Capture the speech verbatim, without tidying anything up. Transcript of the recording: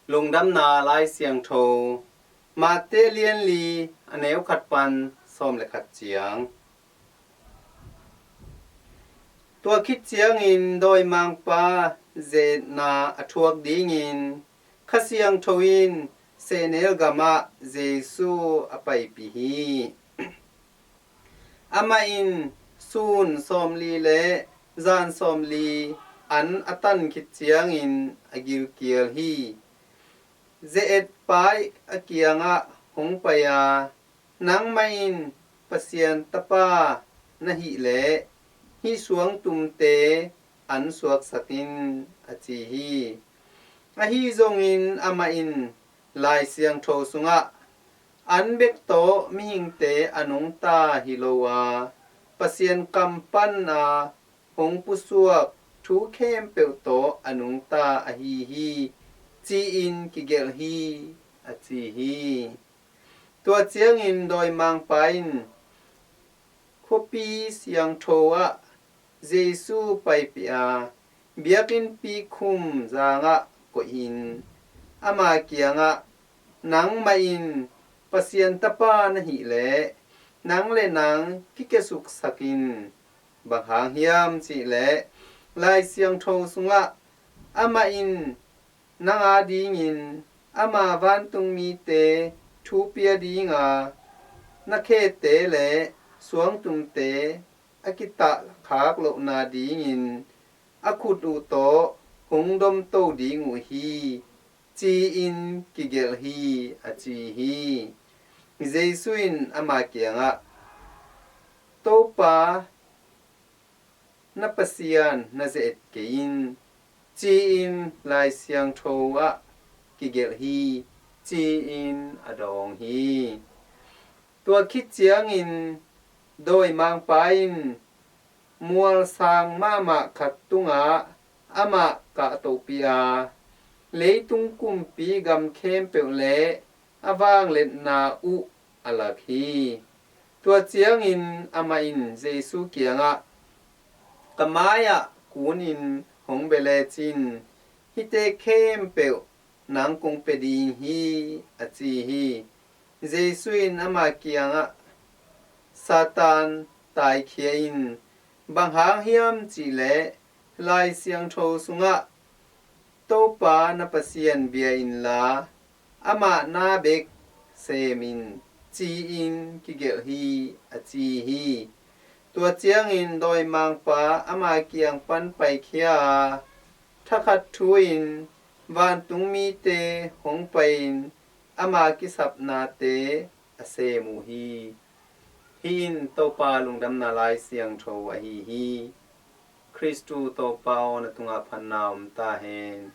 Lungdamna Lai Siangtho, Matthai lianli a neu khat pan sawm le khat ciang. Tua khit ciangin dawimangpa ze-etna a thuak dingin Kha Siangtho in sehnel gamah Jesu a paipih hi. Amah in sun sawmli le zan sawmli an a tan khit ciangin a gilkial hi. Ze-etpa a kiangah hong pai a, "Nangmah in Pasian Tapa na hih leh hih suangtumte an suaksak in," a ci hi. Ahi zongin amah in Lai Siangtho sungah, "An bek tawh mihingte a nungta hi lo a, Pasian kam pana hong pusuak thu khempeuh tawh a nungta ahi hi," ci-in kigelh hi, a ci hi. Tua ciangin dawimangpa in khuapi siangtho ah Jesu paipih a, biakinnpi khum zangah koihin ama kiangah, "Nangmah in Pasian Tapa na hih leh nang le nang kikiasuksak in. Bang hang hiam cih leh Lai Siangtho sungah, 'Amah in nang adingin ama vantung mite thu pia ding a, na khete le suangtumte a kitahkhak lohna dingin a khut uh tawh hong domto ding uh hi,' ci-in kigelh hi," a ci hi. Jesu in ama kiangah, "Topa na Pasian na ze-et kei in, ci-in Lai Siangtho ah kigelh hi," ci-in a dawng hi. Tua khit ciangin dawimangpa in mual sang mahmah khat tungah amah kahtohpih a, leitung kumpi gam khempeuh le a vangliatna uh a lak hi. Tua ciangin amah in Jesu kiangah, "Ka mai-ah kunin hong bia lecin hihte khempeuh nang kong pia ding hi," a ci hi. Jesu in ama kiangah, "Satan, taikhia in. Bang hang hiam cih leh Lai Siangtho sungah, 'Topa na Pasian bia inla amah na bek sem in,' ci-in kigelh hi," a ci hi. Tua ciangin dawimangpa ama kiang pan paikhia a, thakhat thu-in vantung mite hong pai-in ama kisapnate a sem uh hi. Hih in Topa Lungdamna Lai Siangtho ahi hi. Khristu Topa aw, na tungah phatna om ta hen.